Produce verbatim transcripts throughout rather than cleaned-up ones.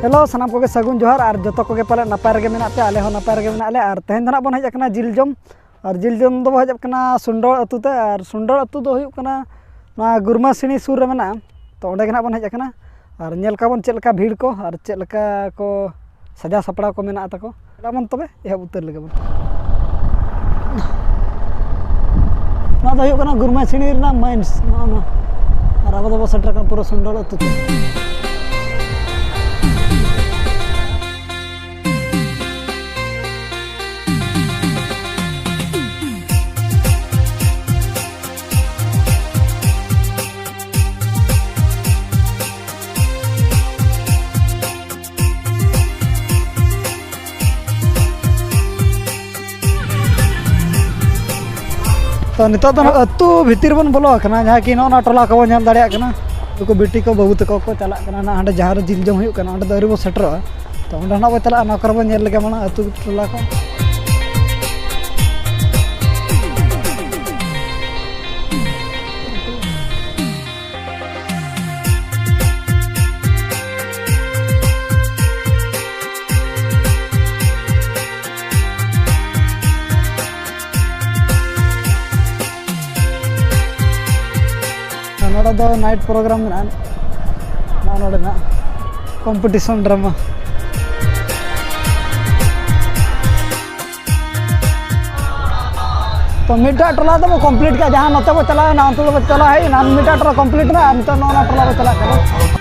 Hello, ᱥᱟᱱᱟᱢ ᱠᱚᱜᱮ ᱥᱟᱹᱜᱩᱱ ᱡᱚᱦᱟᱨ᱾ ᱟᱨ ᱡᱚᱛᱚ ᱠᱚᱜᱮ ᱯᱟᱞᱮ ᱱᱟᱯᱟᱭ ᱨᱮᱜᱮ ᱢᱮᱱᱟᱜ ᱯᱮᱭᱟ, ᱟᱞᱮ ᱦᱚᱸ ᱱᱟᱯᱟᱭ ᱨᱮᱜᱮ ᱢᱮᱱᱟᱜ ᱞᱮᱭᱟ᱾ ᱟᱨ ᱛᱮᱦᱮᱧ ᱫᱚ ᱱᱟᱜ ᱵᱚᱱ ᱦᱮᱡ ᱟᱠᱟᱱᱟ ᱡᱤᱞ ᱡᱚᱢ᱾ ᱟᱨ ᱡᱤᱞ ᱡᱚᱢ ᱫᱚᱵᱚ ᱦᱮᱡ ᱟᱠᱟᱱᱟ ᱥᱩᱱᱰᱚᱲ ᱟᱹᱛᱩ ᱛᱮ᱾ ᱟᱨ ᱥᱩᱱᱰᱚᱲ ᱟᱹᱛᱩ ᱫᱚ ᱦᱩᱭᱩᱜ ᱠᱟᱱᱟ ᱱᱚᱣᱟ ᱜᱩᱨᱢᱟᱹᱥᱤᱬᱤ ᱥᱩᱨ ᱨᱮ ᱢᱮᱱᱟᱜᱼᱟ᱾ ᱛᱚ, ᱚᱸᱰᱮ ᱜᱮ ᱱᱟᱜ ᱵᱚᱱ ᱦᱮᱡ ᱟᱠᱟᱱᱟ᱾ ᱟᱨ ᱧᱮᱞ ᱠᱟᱵᱚᱱ ᱪᱮᱫ ᱞᱮᱠᱟ ᱵᱷᱤᱲ ᱠᱚ ᱟᱨ ᱪᱮᱫ ᱞᱮᱠᱟ ᱠᱚ ᱥᱟᱡᱟᱣ ᱥᱟᱯᱲᱟᱣ ᱠᱚ ᱢᱮᱱᱟᱜ ᱛᱟᱠᱚ᱾ ᱪᱟᱞᱟᱜ ᱵᱚᱱ ᱛᱚᱵᱮ, ᱮᱦᱚᱵ ᱩᱛᱟᱹᱨ ᱞᱮᱜᱮ ᱵᱚᱱ᱾ ᱱᱚᱣᱟ ᱫᱚ ᱦᱩᱭᱩᱜ ᱠᱟᱱᱟ ᱜᱩᱨᱢᱟᱹᱥᱤᱬᱤ ᱨᱮᱱᱟᱜ ᱢᱟᱭᱤᱱᱥ, ᱱᱚᱣᱟ ᱢᱟ᱾ ᱟᱨ ᱟᱵᱚ ᱫᱚᱵᱚ ᱥᱮᱴᱮᱨ ᱟᱠᱟᱱᱟ ᱯᱩᱨᱟᱹ ᱥᱩᱱᱰᱚᱲ ᱟᱹᱛᱩ ᱛᱮ᱾ ᱛᱚ, ᱱᱤᱛᱚᱜ ᱫᱚ ᱱᱚᱜᱼᱚᱭ ᱟᱹᱛᱩ ᱵᱷᱤᱛᱤᱨ ᱵᱚᱱ ᱵᱚᱞᱚ ᱟᱠᱟᱱᱟ, ᱡᱟᱦᱟᱸ ᱠᱤ ᱱᱚᱜᱼᱚ ᱱᱚᱣᱟ ᱴᱚᱞᱟ ᱠᱚᱵᱚᱱ ᱧᱮᱞ ᱫᱟᱲᱮᱭᱟᱜ ᱠᱟᱱᱟ᱾ ᱱᱩᱠᱩ ᱵᱤᱴᱤ ᱠᱚ ᱵᱟᱹᱵᱩ ᱛᱟᱠᱚ ᱠᱚ ᱪᱟᱞᱟᱜ ᱠᱟᱱᱟ ᱱᱟᱜ, ᱦᱟᱸᱰᱮ ᱡᱟᱦᱟᱸ ᱨᱮ ᱡᱤᱞ ᱡᱚᱢ ᱦᱩᱭᱩᱜ ᱠᱟᱱᱟ, ᱚᱸᱰᱮ ᱫᱚ ᱟᱹᱣᱨᱤ ᱵᱚᱱ ᱥᱮᱴᱮᱨᱚᱜᱼᱟ᱾ ᱛᱚ, ᱚᱸᱰᱮ ᱱᱟᱜ ᱵᱚᱱ ᱪᱟᱞᱟᱜᱼᱟ, ᱱᱚᱣᱟ ᱠᱚᱨᱮ ᱵᱚᱱ ᱧᱮᱞ ᱞᱮᱜᱮ ᱢᱟᱲᱟᱝ ᱟᱹᱛᱩ ᱴᱚᱞᱟ ᱠᱚ᱾ ᱱᱚᱰᱮ ᱫᱚ ᱱᱟᱭᱤᱴ ᱯᱨᱳᱜᱨᱟᱢ ᱢᱮᱱᱟᱜᱼᱟ, ᱱᱚᱜᱼᱚ ᱱᱚᱰᱮᱱᱟᱜ ᱠᱚᱢᱯᱤᱴᱤᱥᱚᱱ ᱰᱨᱟᱢᱟ᱾ ᱛᱚ, ᱢᱤᱫᱴᱟᱜ ᱴᱚᱞᱟ ᱫᱚᱵᱚ ᱠᱚᱢᱯᱞᱤᱴ ᱠᱮᱫᱟ, ᱡᱟᱦᱟᱸ ᱱᱚᱛᱮ ᱵᱚ ᱪᱟᱞᱟᱣ ᱮᱱᱟ, ᱚᱱᱛᱮ ᱫᱚᱵᱚ ᱪᱟᱞᱟᱣ ᱦᱮᱡ ᱮᱱᱟ, ᱟᱨ ᱢᱤᱫᱴᱟᱜ ᱴᱚᱞᱟ ᱠᱚᱢᱯᱞᱤᱴ ᱮᱱᱟ, ᱟᱨ ᱱᱤᱛᱚᱜ ᱱᱚᱜᱼᱚ ᱱᱚᱣᱟ ᱴᱚᱞᱟ ᱵᱚ ᱪᱟᱞᱟᱜ ᱠᱟᱱᱟ᱾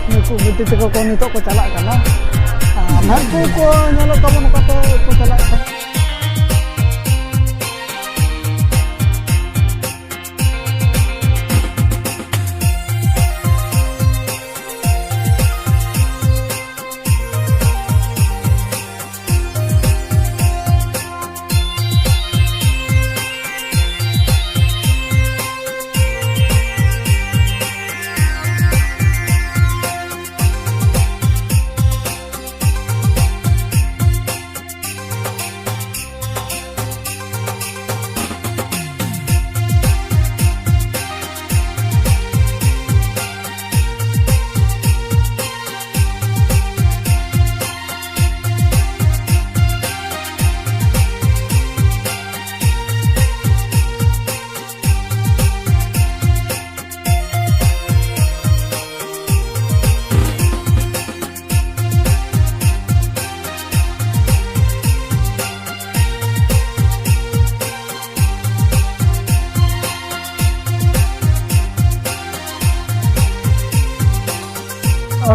ᱱᱩᱠᱩ ᱵᱤᱴᱤ ᱛᱟᱠᱚ ᱠᱚ ᱱᱤᱛᱚᱜ ᱠᱚ ᱪᱟᱞᱟᱜ ᱠᱟᱱᱟ᱾ ᱟᱨ ᱱᱟᱦᱟᱜ ᱠᱚ ᱠᱚ ᱧᱮᱞᱚᱜ ᱛᱟᱵᱚᱱ ᱚᱠᱟ ᱛᱮ ᱠᱚ ᱪᱟᱞᱟᱜ ᱠᱟᱱᱟ᱾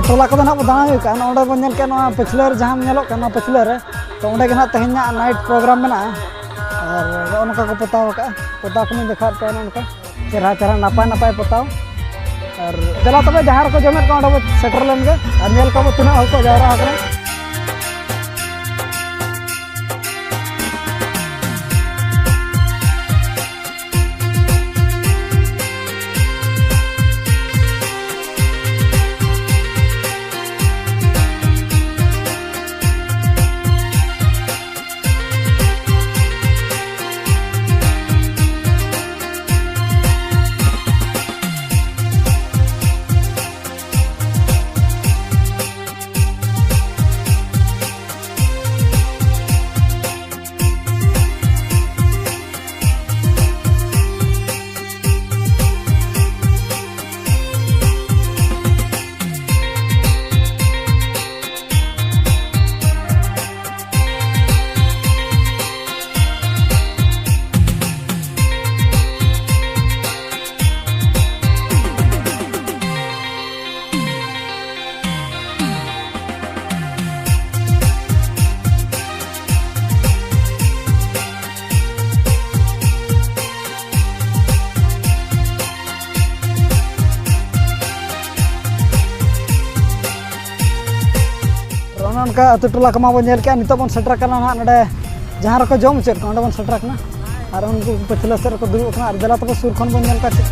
ᱴᱚᱞᱟ ᱠᱚᱫᱚ ᱱᱟᱦᱟᱜ ᱵᱚ ᱫᱟᱬᱟ ᱦᱩᱭ ᱠᱟᱜᱼᱟ᱾ ᱱᱚᱰᱮ ᱵᱚᱱ ᱧᱮᱞ ᱠᱮᱜᱼᱟ, ᱱᱚᱣᱟ ᱯᱟᱹᱪᱷᱞᱟᱹ ᱨᱮ ᱡᱟᱦᱟᱸ ᱧᱮᱞᱚᱜ ᱠᱟᱱᱟ, ᱱᱚᱣᱟ ᱯᱟᱹᱪᱷᱞᱟᱹ ᱨᱮ, ᱛᱚ ᱚᱸᱰᱮ ᱜᱮ ᱱᱟᱦᱟᱜ ᱛᱮᱦᱮᱧ ᱱᱟᱜ night program ᱢᱮᱱᱟᱜᱼᱟ᱾ ᱟᱨ ᱱᱚᱜᱼᱚ ᱱᱚᱝᱠᱟ ᱠᱚ ᱯᱚᱛᱟᱣ ᱟᱠᱟᱜᱼᱟ, ᱯᱚᱛᱟᱣ ᱠᱚ ᱢᱟᱧ ᱫᱮᱠᱷᱟᱣᱮᱫ ᱯᱮᱭᱟ, ᱱᱚᱜᱼᱚ ᱱᱚᱝᱠᱟ ᱪᱮᱦᱨᱟ ᱪᱮᱦᱨᱟ ᱱᱟᱯᱟᱭ ᱱᱟᱯᱟᱭ ᱯᱚᱛᱟᱣ᱾ ᱟᱨ ᱫᱮᱞᱟ ᱛᱚᱵᱮ, ᱡᱟᱦᱟᱸ ᱨᱮᱠᱚ ᱡᱚᱢᱮᱫ ᱠᱚᱣᱟ, ᱚᱸᱰᱮ ᱵᱚ ᱥᱮᱴᱮᱨ ᱞᱮᱱ ᱜᱮ ᱟᱨ ᱧᱮᱞ ᱠᱚᱣᱟ ᱵᱚ ᱛᱤᱱᱟᱹᱜ ᱦᱚᱲ ᱠᱚ ᱡᱟᱣᱨᱟ ᱟᱠᱟᱱᱟ᱾ ᱟᱨ ᱚᱱᱮ ᱚᱱᱠᱟ ᱟᱹᱛᱩ ᱴᱚᱞᱟ ᱠᱚᱢᱟ ᱵᱚᱱ ᱧᱮᱞ ᱠᱮᱜᱼᱟ, ᱱᱤᱛᱚᱜ ᱵᱚᱱ ᱥᱮᱴᱮᱨ ᱟᱠᱟᱱᱟ ᱱᱟᱦᱟᱜ ᱱᱚᱰᱮ ᱡᱟᱦᱟᱸ ᱨᱮᱠᱚ ᱡᱚᱢ ᱦᱚᱪᱚᱭᱮᱫ ᱠᱚᱣᱟ, ᱚᱸᱰᱮ ᱵᱚᱱ ᱥᱮᱴᱮᱨ ᱟᱠᱟᱱᱟ᱾ ᱟᱨ ᱩᱱᱠᱩ ᱯᱟᱹᱪᱷᱞᱟᱹ ᱥᱮᱫ ᱨᱮᱠᱚ ᱫᱩᱲᱩᱵ ᱟᱠᱟᱱᱟ᱾ ᱟᱨ ᱫᱮᱞᱟ ᱛᱚᱵᱮ ᱥᱩᱨ ᱠᱷᱚᱱ ᱵᱚᱱ ᱧᱮᱞ ᱠᱚᱣᱟ ᱪᱮᱫ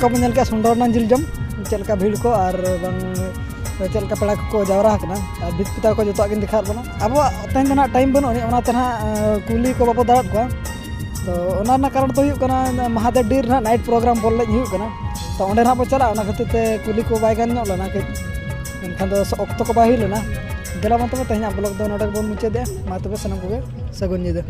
ᱚᱠᱟ ᱵᱚᱱ ᱧᱮᱞ ᱠᱮᱜᱼᱟ ᱥᱩᱱᱰᱚᱨ ᱨᱮᱱᱟᱜ ᱡᱤᱞ ᱡᱚᱢ, ᱪᱮᱫ ᱞᱮᱠᱟ ᱵᱷᱤᱲ ᱠᱚ ᱟᱨ ᱵᱟᱝ ᱪᱮᱫ ᱞᱮᱠᱟ ᱯᱮᱲᱟ ᱠᱚᱠᱚ ᱡᱟᱣᱨᱟ ᱟᱠᱟᱱᱟ, ᱟᱨ ᱵᱷᱤᱛ ᱯᱤᱛᱟᱣ ᱠᱚ ᱡᱚᱛᱚᱣᱟᱜ ᱜᱤᱧ ᱫᱮᱠᱷᱟᱣᱟᱫ ᱵᱚᱱᱟ᱾ ᱟᱵᱚᱣᱟᱜ ᱛᱮᱦᱮᱧ ᱫᱚ ᱱᱟᱦᱟᱜ ᱴᱟᱭᱤᱢ ᱵᱟᱹᱱᱩᱜ ᱟᱹᱱᱤᱡ, ᱚᱱᱟᱛᱮ ᱱᱟᱦᱟᱜ, ᱟᱸ, ᱠᱩᱞᱦᱤ ᱠᱚ ᱵᱟᱵᱚ ᱫᱟᱬᱟᱱ ᱠᱚᱣᱟ᱾ ᱛᱚ ᱚᱱᱟ ᱨᱮᱱᱟᱜ ᱠᱟᱨᱚᱱ ᱫᱚ ᱦᱩᱭᱩᱜ ᱠᱟᱱᱟ, ᱢᱟᱦᱟᱫᱮᱵᱽ ᱰᱤ ᱨᱮ ᱱᱟᱦᱟᱜ ᱱᱟᱭᱤᱴ ᱯᱨᱳᱜᱨᱟᱢ ᱵᱚᱞ ᱮᱱᱮᱡ ᱦᱩᱭᱩᱜ ᱠᱟᱱᱟ᱾ ᱛᱚ ᱚᱸᱰᱮ ᱱᱟᱦᱟᱜ ᱵᱚ ᱪᱟᱞᱟᱜᱼᱟ, ᱚᱱᱟ ᱠᱷᱟᱹᱛᱤᱨ ᱛᱮ ᱠᱩᱞᱦᱤ ᱠᱚ ᱵᱟᱭ ᱜᱟᱱ ᱧᱚᱜ ᱞᱮᱱᱟ ᱠᱟᱹᱡ, ᱢᱮᱱᱠᱷᱟᱱ ᱫᱚ ᱚᱠᱛᱚ ᱠᱚ ᱵᱟᱭ ᱦᱩᱭ ᱞᱮᱱᱟ᱾ ᱫᱮᱞᱟ ᱢᱟ ᱛᱚᱵᱮ ᱛᱮᱦᱮᱧᱟᱜ ᱵᱞᱚᱜ ᱫᱚ ᱱᱚᱰᱮ ᱜᱮᱵᱚᱱ ᱢᱩᱪᱟᱹᱫᱮᱜᱼᱟ᱾ ᱢᱟ ᱛᱚᱵᱮ ᱥᱟᱱᱟᱢ ᱠᱚᱜᱮ ᱥᱟᱹᱜᱩᱱ ᱧᱤᱫᱟᱹ᱾